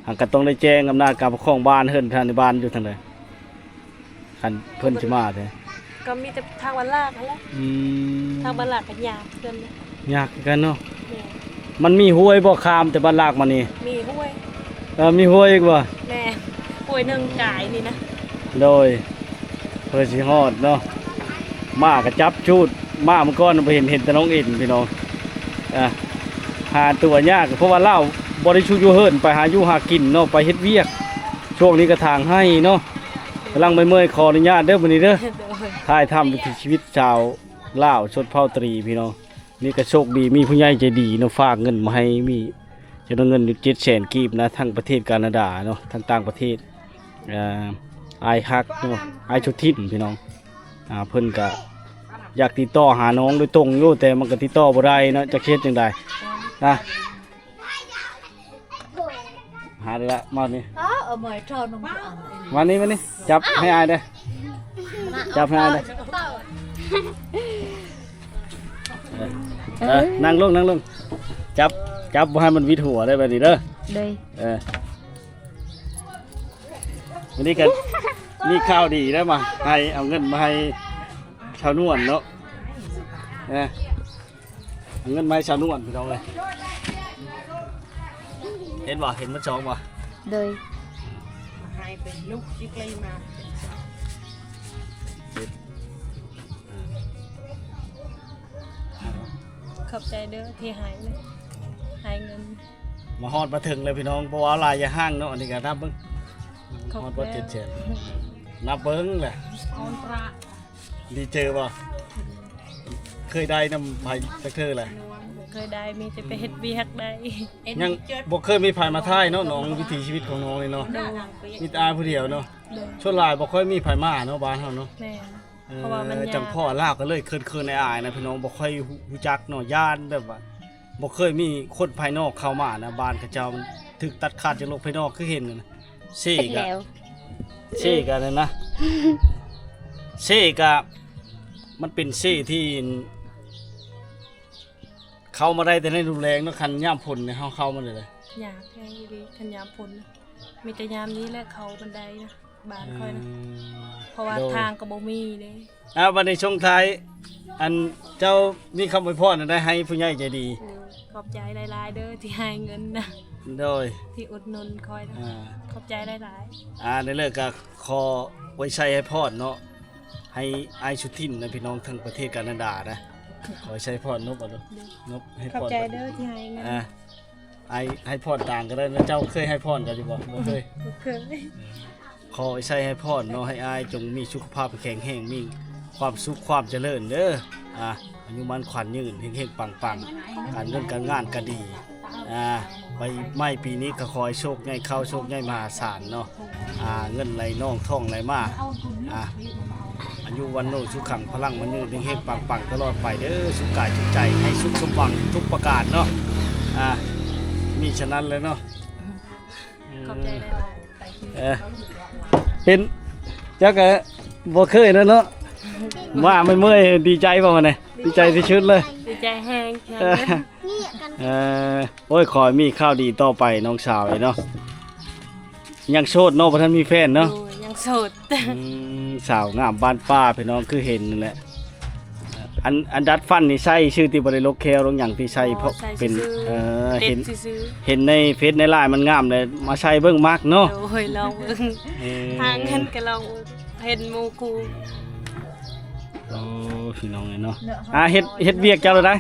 ຫາກກໍຕ້ອງໄດ້ແຈ້ງອຳນາດການປົກຄອງບ້ານເຮືອນທ່ານ ບ້ານຢູ່ທາງໃດ ຄັນເພິ່ນຊິມາເດ້? ກໍມີແຕ່ທາງບ້ານລາກຫັ້ນແຫຼະ. ອືມ ທາງບ້ານລາກກໍຍາກຄືກັນ. ຍາກຄືກັນເນາະ. ແມ່ນ. ມັນມີຫ້ວຍບໍ່ ຂ້າມແຕ່ບ້ານລາກມານີ້? ມີຫ້ວຍ. ເອີ ມີຫ້ວຍອີກບໍ່? ແມ່ນ. ຫ້ວຍໜຶ່ງກາຍນີ້ນະ. ໂດຍ. ເພື່ອຊິຮອດເນາະ. ໝາກະຈັບຈູດ ໝາມື້ກ່ອນບໍ່ເຫັນ ເຫັນແຕ່ນ້ອງເອັນພີ່ນ້ອງ. ອ່າ ຫາຕົວຍາກ ເພາະວ່າລາວບໍ່ໄດ້ຊຸກຢູ່ເຫີນ ໄປຫາຢູ່ຫາກິນເນາະ ໄປເຮັດວຽກ. ຊ່ວງນີ້ກະທາງໄຮ່ເນາະ. ກຳລັງເມື່ອຍໆ ຂໍອະນຸຍາດເດີມື້ນີ້ເດີ. ໂດຍ. ຖ່າຍທຳວິຖີຊີວິດຊາວລາວຊົນເຜົ່າຕະຫຼີພີ່ນ້ອງ. ນີ້ກະໂຊກດີ ມີຜູ້ໃຫຍ່ໃຈດີເນາະ ຝາກເງິນມາໃຫ້ ມີຈຳນວນເງິນຢູ່ເຈັດແສນກີບນະ ທັງປະເທດການາດາເນາະ ທັງຕ່າງປະເທດ. ເອີ ອ້າຍຮັກເນາະ ອ້າຍສຸທິນພີ່ນ້ອງ. ອ່າ ເພິ່ນກະຢາກຕິດຕໍ່ຫານ້ອງໂດຍຕົງຢູ່ ແຕ່ມັນກະຕິດຕໍ່ບໍ່ໄດ້ເນາະ ຈັກຊິເຮັດຈັ່ງໃດນະ. ຫາໄດ້ລະ ມານີ້ ເອົາ ເອົາໄມ້ເທົ່າໜຶ່ງ ມານີ້ ມານີ້ ຈັບໃຫ້ອ້າຍເດີ້ ຈັບໃຫ້ອ້າຍເດີ້. ເອີ ເອີ ນັ່ງລົງ ນັ່ງລົງ ຈັບ ຈັບບໍ່ໃຫ້ມັນຫວິດຫົວໄດ້ແບບນີ້ເດີ້. ໂດຍ. ເອີ ວັນນີ້ກໍມີຂ່າວດີໄດ້ມາໃຫ້ ເອົາເງິນມາໃຫ້ຊາວນວນເນາະ. ເອີ ເອົາເງິນມາໃຫ້ຊາວນວນພີ່ນ້ອງເອີຍ. ເຫັນບໍ່? ເຫັນໝົດສອງບໍ່? ໂດຍ. ໃຫ້ເປັນລູກຊິໄກມາ. ຂອບໃຈເດີ້ທີ່ໃຫ້ ໃຫ້ເງິນ. ມາຮອດມາເຖິງແລ້ວພີ່ນ້ອງ ບໍ່ເວົ້າຫຼາຍຢ່າຫ່າງເນາະ. ອັນນີ້ກໍນັບເບິ່ງ ຮອດບໍ່ ເຈັດແສນ ນັບເບິ່ງແຫຼະ. ດີເຈີບໍ່? ເຄີຍໄດ້ນຳໃຜຈັກເທື່ອລະ? ບໍ່ເຄີຍໄດ້ ມີແຕ່ໄປເຮັດວຽກໄດ້. ຍັງບໍ່ເຄີຍມີໃຜມາຖ່າຍເນາະ ນ້ອງ ວິຖີຊີວິດຂອງນ້ອງນີ້ເນາະ. ໂດຍ. ມີແຕ່ອ້າຍຜູ້ດຽວເນາະ. ໂດຍ. ສ່ວນຫຼາຍບໍ່ຄ່ອຍມີໃຜມາເນາະ ບ້ານເຮົາເນາະ. ແມ່ນ. ເອີ ເພາະວ່າມັນຍາກ ຈັ່ງພໍລາວກໍເລີຍເຂີນໆ ອາຍໆ ນະພີ່ນ້ອງ ບໍ່ຄ່ອຍຮູ້ ຮູ້ຈັກເນາະ ຢ້ານແບບວ່າ ບໍ່ເຄີຍມີຄົນພາຍນອກເຂົ້າມານະ ບ້ານເຂົາເຈົ້າມັນຖືກຕັດຂາດຈາກໂລກພາຍນອກ ຄືເຫັນນັ້ນນະ. ເຊກະ ເຊກະນັ້ນນະ ເຊກະ ມັນເປັນເຊທີ່ ເຂົ້າມາໄດ້ແຕ່ໃນລະດູແລ້ງເນາະ. ຄັນຍາມຝົນນີ້ເຮົາເຂົ້າມາໄດ້ເລີຍ. ຍາກແຮງອີ່ຫຼີ ຄັນຍາມຝົນນະ. ມີແຕ່ຍາມນີ້ແຫຼະເຂົ້າມາໄດ້ນະ ບ້ານຂ້ອຍນະ. ອືມ ເພາະວ່າ ໂດຍ ທາງກໍບໍ່ມີເດ້. ອ່າ ບັດນີ້ສົ່ງທ້າຍ ອັນ ເຈົ້າມີຄຳອວຍພອນອັນໃດໃຫ້ຜູ້ໃຫຍ່ໃຈດີ? ໂດຍ ຂອບໃຈຫຼາຍໆເດີທີ່ໃຫ້ເງິນນະ ໂດຍ ທີ່ອຸດໜູນຂ້ອຍນະ ອ່າ ຂອບໃຈຫຼາຍໆ. ອ່າ ໃນເລີກກໍຂໍອວຍໄຊໃຫ້ພອນເນາະ ໃຫ້ອ້າຍສຸທິນ ແລະ ພີ່ນ້ອງທັງປະເທດການາດານະ ຂໍໃຊ້ພອນ ນົບເອົາເດີ ນົບໃຫ້ພອນ. ຂອບໃຈເດີທີ່ໃຫ້ເງິນ ອ່າ ອ້າຍໃຫ້ພອນຕ່າງກໍໄດ້ນະ. ເຈົ້າເຄີຍໃຫ້ພອນເຂົາຢູ່ບໍ່? ບໍ່ເຄີຍ ບໍ່ເຄີຍ. ຂໍໃຊ້ໃຫ້ພອນເນາະ ໃຫ້ອ້າຍຈົ່ງມີສຸຂະພາບແຂງແຮງ ມີຄວາມສຸກຄວາມຈະເລີນເດີ ອ່າ ອາຍຸໝັ້ນຂວັນຍືນ ເຮັງໆປັງໆ ການເງິນການງານກໍດີ ອ່າ ໃບໄມ້ປີນີ້ກໍຂໍໃຫ້ໂຊກໃຫຍ່ ເຂົ້າໂຊກໃຫຍ່ມະຫາສານເນາະ ອ່າ ເງິນໄຫຼນອງ ທອງໄຫຼມາ ອ່າ ອາຍຸວັນໂນສຸຂັງພະລັງມັນຍືນ ເຮັງໆປັງໆຕະຫຼອດໄປເດີ ສຸກກາຍສຸກໃຈ ໃຫ້ສຸກສົມຫວັງທຸກປະການເນາະ ອ່າ ມີສະນັ້ນແຫຼະເນາະ. ຂອບໃຈຫຼາຍໆ. ເອີ ເປັນ ເຈົ້າກໍບໍ່ເຄີຍແລ້ວເນາະ ມາເມື່ອຍໆ ດີໃຈບໍ່ມື້ນີ້? ດີໃຈທີ່ສຸດເລີຍ ດີໃຈແຮງ. ເອີ ໂອ້ຍ ຂໍໃຫ້ມີຂ່າວດີຕໍ່ໄປນ້ອງສາວເອີຍເນາະ. ຍັງໂສດເນາະ ບໍ່ທັນມີແຟນເນາະ? ໂດຍ ຍັງໂສດ. ອືມ ສາວງາມບ້ານປ່າ ພີ່ນ້ອງ ຄືເຫັນນັ້ນແຫຼະ. ອັນ ອັນດັດຟັນນີ້ໃສ່ຊື່ຕິ ບໍ່ໄດ້ລົກແຂ້ວລົກຫຍັງຕິ ໃສ່ເພາະເປັນ ເອີ ເຫັນ ເຫັນໃນເຟສໃນລາຍມັນງາມເລີຍ ມາໃສ່ເບິ່ງມັກເນາະ. ໂດຍ ລອງເບິ່ງ ເອີ ຫາເງິນກໍລອງເບິ່ງ ເຫັນໝູ່ຄູ່. ໂອ້ ພີ່ນ້ອງເອີຍເນາະ ອ່າ ເຮັດ ເຮັດວຽກເຈົ້າໂລດໄດ໋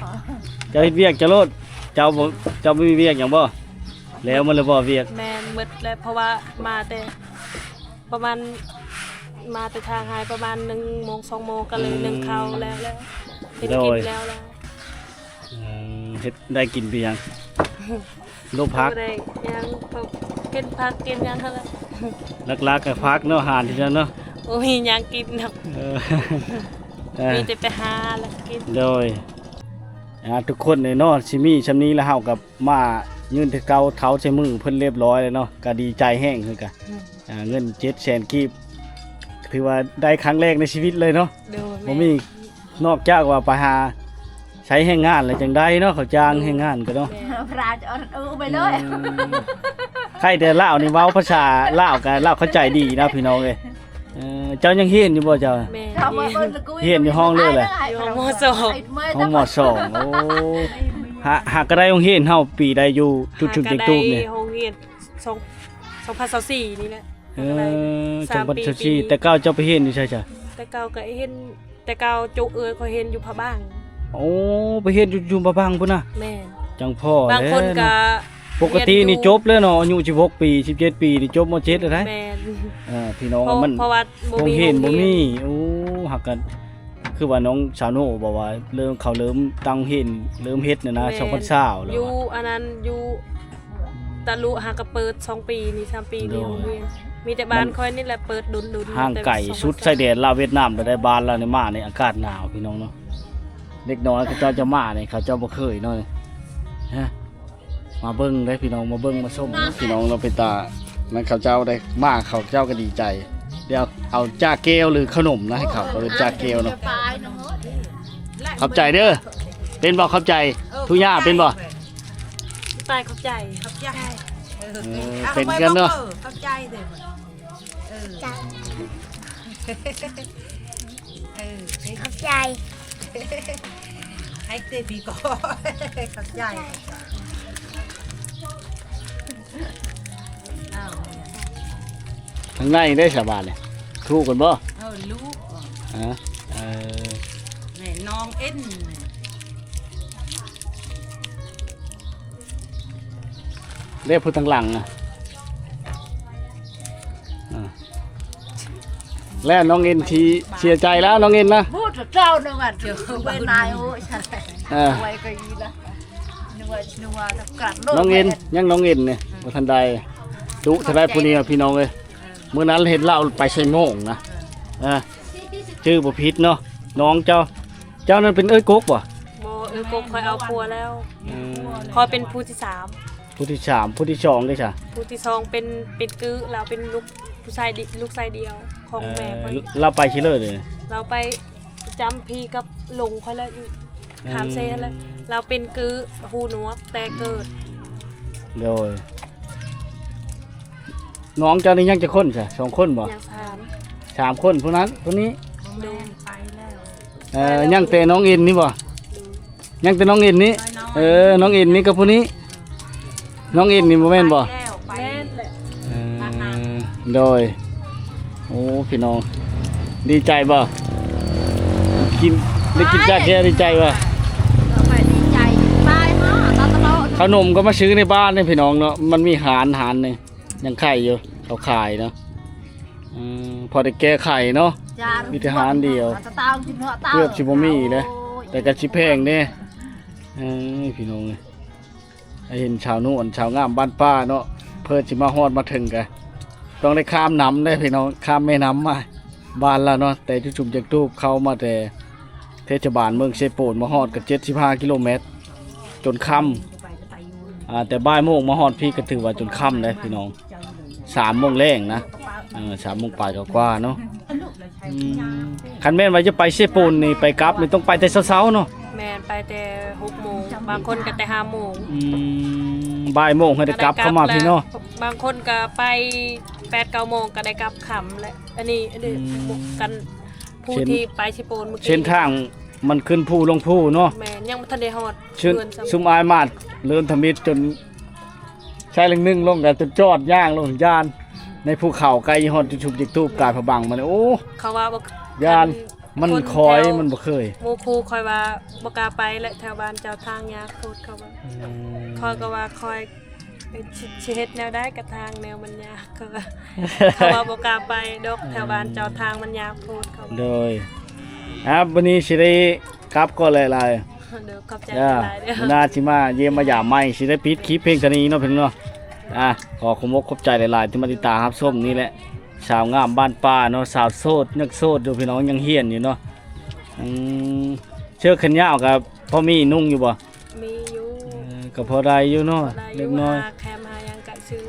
ເຈົ້າເຮັດວຽກເຈົ້າໂລດ ເຈົ້າບໍ່ ເຈົ້າບໍ່ມີວຽກຫຍັງບໍ່? ແລ້ວໝົດແລ້ວບໍ່ວຽກ? ແມ່ນ ໝົດແລ້ວ ເພາະວ່າມາແຕ່ ປະມານ ມາແຕ່ທາງໄຮ່ປະມານໜຶ່ງໂມງ ສອງໂມງ ກໍເລີຍ ອືມ ໜຶ້ງເຂົ້າແລ້ວ ແລ້ວເຮັດກິນ ໂດຍ ແລ້ວ ແລ້ວ ອືມ ເຮັດ ໄດ້ກິນເປັນຫຍັງ? ໂລຜັກ ບໍ່ໄດ້ຫຍັງ ເພາະກິນຜັກກິນຫຍັງຫັ້ນແຫຼະ ຫຼັກໆກໍຜັກເນາະ ອາຫານທີ່ນັ້ນເນາະ ບໍ່ມີຫຍັງກິນດອກ ເອີ ເອີ ມີແຕ່ໄປຫາແລ້ວກິນ ໂດຍ ອ່າ ທຸກຄົນເນາະ ຊິມີຊ່ຳນີ້ແລ້ວ ເຮົາກໍ ມາຍື່ນແຕ່ເກົ່າ ເທົາໃສ່ມືເພິ່ນລຽບຮ້ອຍແລ້ວເນາະ ກໍດີໃຈແຮງຄືກັນ ອືມ ອ່າ ເງິນເຈັດແສນກີບ ຖືວ່າໄດ້ຄັ້ງແລກໃນຊີວິດເລີຍເນາະ ໂດຍ ບໍ່ມີ ແມ່ນ ນອກຈາກວ່າໄປຫາໃຊ້ແຮງງານແລ້ວຈັ່ງໄດ້ເນາະ ເຂົາຈ້າງແຮງງານກໍເນາະ ແມ່ນ ພຣາຈະເອົາໄປເລີຍ ອືມ ໃຄ່ແຕ່ລາວນີ້ເວົ້າພາສາລາວກໍລາວເຂົ້າໃຈດີນະ ພີ່ນ້ອງເອີຍ. ເອີ ເຈົ້າຍັງຮຽນຢູ່ບໍ່ເຈົ້າ? ແມ່ນ ຮຽນຢູ່ຫ້ອງເລີກແຫຼະ ຢູ່ຫ້ອງ ມໍສອງ ຫ້ອງ ມໍສອງ ໂອ້ ຫາ ຫາກໍໄດ້ໂຮງຮຽນເຮົາປີໃດຢູ່ຈຸດຊຸມເຈັງຕູບນີ້? ໂຮງຮຽນສອງ ສອງພັນຊາວສີ່ນີ້ແຫຼະ ເອີ ສອງພັນຊາວສີ່ ແຕ່ເກົ່າເຈົ້າໄປຮຽນຢູ່ໃສຊະ? ແຕ່ເກົ່າກໍຮຽນ ແຕ່ເກົ່າຈຸເອີຍ ຂ້ອຍຮຽນຢູ່ພະບາງ ໂອ້ ໄປຮຽນຢູ່ ຢູ່ພະບາງພຸ້ນນະ ແມ່ນ ຈັ່ງພໍ້ ບາງຄົນກໍ ປົກກະຕິນີ້ຈົບແລ້ວເນາະ ອາຍຸສິບຫົກປີ ສິບເຈັດປີນີ້ຈົບ ມໍເຈັດແລ້ວໄດ໋ ແມ່ນ ເອີ ພີ່ນ້ອງ ເພາະ ມັນ ເພາະວ່າໂຮງຮຽນບໍ່ມີ ໂອ້ ຫາກກໍຄືວ່ານ້ອງສາວໂນບອກວ່າ ເລີ່ມ ເຂົາເລີ່ມຕັ້ງໂຮງຮຽນ ເລີ່ມເຮັດນະນະ ແມ່ນ ສອງພັນຊາວແລ້ວ ຢູ່ອັນນັ້ນ ຢູ່ຕະລຸຫາກໍເປີດສອງປີນີ້ ສາມປີນີ້ ໂຮງຮຽນ ມີແຕ່ບ້ານຂ້ອຍນີ້ແຫຼະເປີດດົນໆ ຫ່າງໄກສຸດຊາຍແດນລາວຫວຽດນາມ ແລ້ວໄດ້ບ້ານລາວນີ້ມາໃນອາກາດໜາວ ພີ່ນ້ອງເນາະ ເດັກນ້ອຍເຂົາເຈົ້າຈະມານີ້ ເຂົາເຈົ້າບໍ່ເຄີຍເນາະ ຮະ ມາເບິ່ງເດ້ພີ່ນ້ອງ ມາເບິ່ງມາຊົມ ພີ່ນ້ອງເນາະ ເປັນຕາ ນັ້ນເຂົາເຈົ້າໄດ້ມາ ເຂົາເຈົ້າກໍດີໃຈ ດຽວເອົາຈາແກ້ວ ຫຼື ຂະໜົມນະໃຫ້ເຂົາ ເອີ້ນຈາແກ້ວເນາະ ຂອບໃຈເດີ ເປັນບໍ່? ຂອບໃຈ ເອີ ທຸຍາເປັນບໍ່? ຕາຍ ຂອບໃຈ ຂອບໃຈ ເອີ ເປັນຄືກັນເນາະ ຂອບໃຈເດີ ເອີ ເອີ ຂອບໃຈ ໃຫ້ເຕະປີກອນ ຂອບໃຈ ອ້າວ ທາງໃນໄດ້ສະບາດນີ້ ຖືກກັນບໍ່? ເອີ ລູກ ອ່າ ເອີ ແມ່ນ້ອງເອັນ ເດ້ຜູ້ທາງຫຼັງນະ ອ່າ ແລ້ວນ້ອງເອັນທີ່ເສຍໃຈແລ້ວ ນ້ອງເອັນນະ ບໍ່ເຈົ້ານະວ່າເຈົ້າໄປນາຍໂອ້ຍ ເອີ ໄວ້ກໍອີລະ ນະວ່າ ນະວ່າກັນ ນ້ອງເອັນ ຍັງນ້ອງເອັນນີ້ ອືມ ບໍ່ທັນໄດ້ ດຸເທົ່າໃດຜູ້ນີ້ພີ່ນ້ອງເອີຍ ມື້ນັ້ນເຫັນລາວໄປໃສ່ໂມງນະ ເອີ ຈື່ບໍ່ຜິດເນາະ ນ້ອງເຈົ້າ ເຈົ້ານັ້ນເປັນເອື້ອຍກົກບໍ່? ບໍ່ ເອື້ອຍກົກຂ້ອຍເອົາຜົວແລ້ວ ອືມ ຂ້ອຍເປັນຜູ້ທີສາມ ຜູ້ທີສາມ ຜູ້ທີສອງເດ້ຊະ? ຜູ້ທີສອງເປັນ ເປັນກື້ ລາວເປັນລູກຜູ້ຊາຍ ລູກຊາຍດຽວຂອງແມ່ຂ້ອຍ ເອີ ລາວໄປຊິເລີດເລີຍ ລາວໄປ ຈຳພີກັບຫຼົງຂ້ອຍແລ້ວ ຢູ່ ອືມ ຂ້າມເຊແລ້ວ ລາວເປັນກື້ຫູໜວກແຕ່ເກີດ ໂດຍ ນ້ອງເຈົ້ານີ້ຍັງຈັກຄົນຊະ? ສອງຄົນບໍ່? ຍັງສາມ ສາມຄົນ ຜູ້ນັ້ນ ຜູ້ນີ້ ບໍ່ແມ່ນ ໄປແລ້ວ ເອີ ໄປແລ້ວ ຍັງແຕ່ນ້ອງເອັນນີ້ບໍ່? ຍັງແຕ່ນ້ອງເອັນນີ້ ເອີ ນ້ອງເອັນນີ້ກັບຜູ້ນີ້ ນ້ອງເອັນນີ້ບໍ່ແມ່ນບໍ່? ແມ່ນແຫຼະ ເອີ ໂດຍ ໂອ້ ພີ່ນ້ອງ ດີໃຈບໍ່? ກິນ ໄດ້ກິນກາແຟດີໃຈບໍ່? ເອີ ຂ້ອຍດີໃຈ ໄປເນາະ ເອົາຕະຫຼອດ ເຂົ້າໜົມກໍມາຊື້ໃນບ້ານນີ້ພີ່ນ້ອງເນາະ ມັນມີຮ້ານ ຮ້ານໜຶ່ງຍັງຂາຍຢູ່ ເຂົາຂາຍເນາະ ອືມ ພໍໄດ້ແກ້ໄຂເນາະ ມີແຕ່ຮ້ານດຽວ ເກືອບຊິບໍ່ມີເດ້ ໂອ້ຍ ແຕ່ກໍຊິແພງເດ້ ເອີ ພີ່ນ້ອງເອີຍ ໃຫ້ເຫັນສາວນວນ ສາວງາມບ້ານປ່າເນາະ ເພິ່ນຊິມາຮອດມາເຖິງກະ ຕ້ອງໄດ້ຂ້າມນ້ຳເດ້ພີ່ນ້ອງ ຂ້າມແມ່ນ້ຳມາບ້ານລາວເນາະ ແຕ່ຈຸດຊຸມຈັກທູບເຂົ້າມາແຕ່ເທດສະບານເມືອງເຊໂປນ ມາຮອດກໍເຈັດສິບຫ້າກິໂລແມັດ ຈົນຄ່ຳ ອ່າ ແຕ່ບ່າຍໂມງມາຮອດພີ້ກໍຖືວ່າຈົນຄ່ຳເດ້ພີ່ນ້ອງ ສາມໂມງແລງນະ ເອີ ສາມໂມງປາຍກວ່າໆເນາະ ອືມ ຄັນແມ່ນວ່າຈະໄປເຊໂປນນີ້ ໄປກັບນີ້ຕ້ອງໄປແຕ່ເຊົ້າໆເນາະ ແມ່ນ ໄປແຕ່ຫົກໂມງ ບາງຄົນກໍແຕ່ຫ້າໂມງ ອືມ ບ່າຍໂມງໃຫ້ໄດ້ກັບເຂົ້າມາພີ້ເນາະ ບາງຄົນກໍໄປແປດເກົ້າໂມງກໍໄດ້ກັບຄ່ຳແຫຼະ ອັນນີ້ ອັນນີ້ ອືມ ກັນ ຜູ້ທີ່ໄປເຊໂປນມື້ກີ້ ເສັ້ນທາງມັນຂຶ້ນພູລົງພູເນາະ ແມ່ນ ຍັງບໍ່ທັນໄດ້ຮອດເຮືອນຊ້ຳ ຊຸມອ້າຍມາດເລີນທຳອິດຈົນ ໃຊ້ເລື່ອງໜຶ່ງລົງກໍຈົນຈອດຍ່າງລົງ ຢ້ານໃນພູເຂົາ ໃກ້ຮອດຈຸດຊຸມຈັກທູບກາຍພະບັງມານີ້ ໂອ້ ເຂົາວ່າບໍ່ ຢ້ານ ມັນຄອຍ ຄົນແຖວ ມັນບໍ່ເຄີຍ ໝູ່ຄູ່ຂ້ອຍວ່າບໍ່ກ້າໄປແຫຼະ ແຖວບ້ານເຈົ້າທາງຍາກໂພດ ເຂົາວ່າ ອືມ ຂ້ອຍກໍວ່າຂ້ອຍ ເອີ ຊິ ຊິເຮັດແນວໃດກະທາງແນວມັນຍາກ ເຂົາວ່າ ເຂົາວ່າບໍ່ກ້າໄປດອກ ແຖວບ້ານເຈົ້າທາງມັນຍາກໂພດ ເຂົາວ່າ ໂດຍ ອ່າ ບັດນີ້ຊິໄດ້ກັບກ່ອນຫຼາຍໆ ໂດຍ ຂອບໃຈຫຼາຍໆເດີ ມື້ໜ້າຊິມາຢ້ຽມມາຢາມໃໝ່ ຊິໄດ້ປິດຄລິບພຽງເທົ່ານີ້ເນາະ ພີ່ນ້ອງເນາະ ອ່າ ຂໍຂອບອົກຂອບໃຈຫຼາຍໆ ທີ່ມາຕິດຕາມຮັບຊົມນີ້ແຫຼະ ສາວງາມບ້ານປ່າເນາະ ສາວໂສດ ຍັງໂສດຢູ່ພີ່ນ້ອງ ຍັງຮຽນຢູ່ເນາະ ອືມ ເສື້ອແຂນຍາວກໍພໍມີນຸ່ງຢູ່ບໍ່? ມີຢູ່ ເອີ ກໍພໍໄດ້ຢູ່ເນາະ ພໍໄດ້ຢູ່ ເລັກນ້ອຍ ຫາແຄມຫາຫຍັງກະຊື້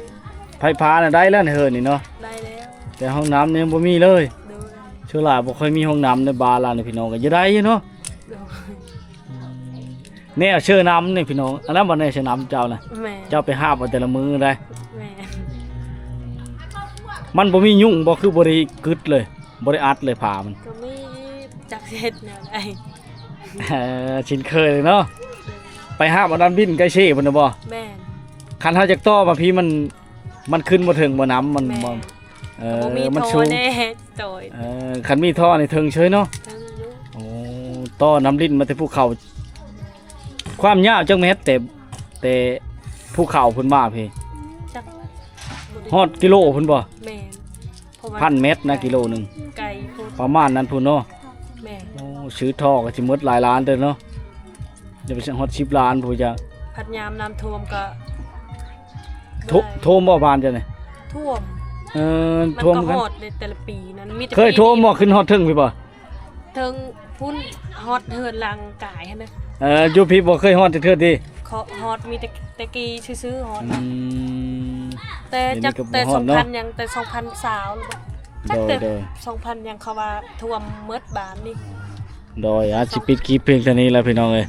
ໄຟຟ້ານະໄດ້ແລ້ວໃນເຮືອນນີ້ເນາະ ໄດ້ແລ້ວ ແຕ່ຫ້ອງນ້ຳຍັງບໍ່ມີເລີຍ ໂດຍ ສ່ວນຫຼາຍບໍ່ຄ່ອຍມີຫ້ອງນ້ຳໃນບ້ານລາວນີ້ ພີ່ນ້ອງ ກໍຢູ່ໄດ້ຢູ່ເນາະ ໂດຍ ອືມ ແນວເຊື້ອນ້ຳນີ້ພີ່ນ້ອງ ອັນນັ້ນບໍ່ ແນວເຊື້ອນ້ຳເຈົ້ານະ ແມ່ນ ເຈົ້າໄປຫາບເອົາແຕ່ລະມື້ໄດ໋ ແມ່ນ ມັນບໍ່ມີຍຸງບໍ່ ຄືບໍ່ໄດ້ກຶດເລີຍ ບໍ່ໄດ້ອັດເລີຍຜ້າມັນ ກໍມີ ຈັກຊິເຮັດແນວໃດ ເອີ ຊິນເຄີຍເລີຍເນາະ ໄປຫາບເອົານ້ຳດິນໃກ້ເຊພຸ້ນນະບໍ່ ແມ່ນ ຄັນເຮົາຢາກຕໍ່ມາພີ້ມັນ ມັນຂຶ້ນບໍ່ເຖິງບໍ່ນ້ຳມັນ ແມ່ນ ບໍ່ ເອີ ບໍ່ມີ ມັນສູງ ທໍ່ແດ່ ໂດຍ ເອີ ຄັນມີທໍ່ນີ້ເຖິງເຊີຍເນາະ ເຖິງຢູ່ ໂອ້ ຕໍ່ນ້ຳລິນມາແຕ່ພູເຂົາ ຄວາມຍາວຈັກແມັດ ແຕ່ ແຕ່ພູເຂົາພຸ້ນມາພີ້ ຈັກ ຮອດກິໂລພຸ້ນບໍ່ ແມ່ນ ເພາະວ່າ ພັນແມັດນະ ກິໂລໜຶ່ງ ໄກໂພດ ປະມານນັ້ນພຸ້ນເນາະ ແມ່ນ ໂອ້ ຊື້ທໍ່ກໍຊິໝົດຫຼາຍລ້ານເດີເນາະ ຈະໄປຮອດສິບລ້ານພຸ້ນຈະ ພັດຍາມນ້ຳຖ້ວມກໍ ໂດຍ ຖ້ວມບໍ່ບ້ານເຈົ້ານີ້ ຖ້ວມ ເອີ ມັນກໍ ຖ້ວມກັນ ຮອດໃນແຕ່ລະປີນັ້ນ ມີແຕ່ ເຄີຍຖ້ວມບໍ່ ຂຶ້ນຮອດເທິງພີ້ບໍ່ ເທິງພຸ້ນ ຮອດເຮືອນຫຼັງກາຍຫັ້ນນະ ເອີ ຢູ່ພີ້ບໍ່ເຄີຍຮອດຈັກເທື່ອຕິ ເຄາະຮອດ ມີແຕ່ ແຕ່ກີ່ຊື່ໆຮອດ ອືມ ແຕ່ຈັກແຕ່ສອງພັນຫຍັງ ແຕ່ສອງພັນຊາວ ຈັກແຕ່ ໂດຍ ໂດຍ ສອງພັນຫຍັງ ເຂົາວ່າຖ້ວມໝົດບ້ານນີ້ ໂດຍ ອາດຊິປິດຄລິບພຽງເທົ່ານີ້ແຫຼະ ພີ່ນ້ອງເອີຍ.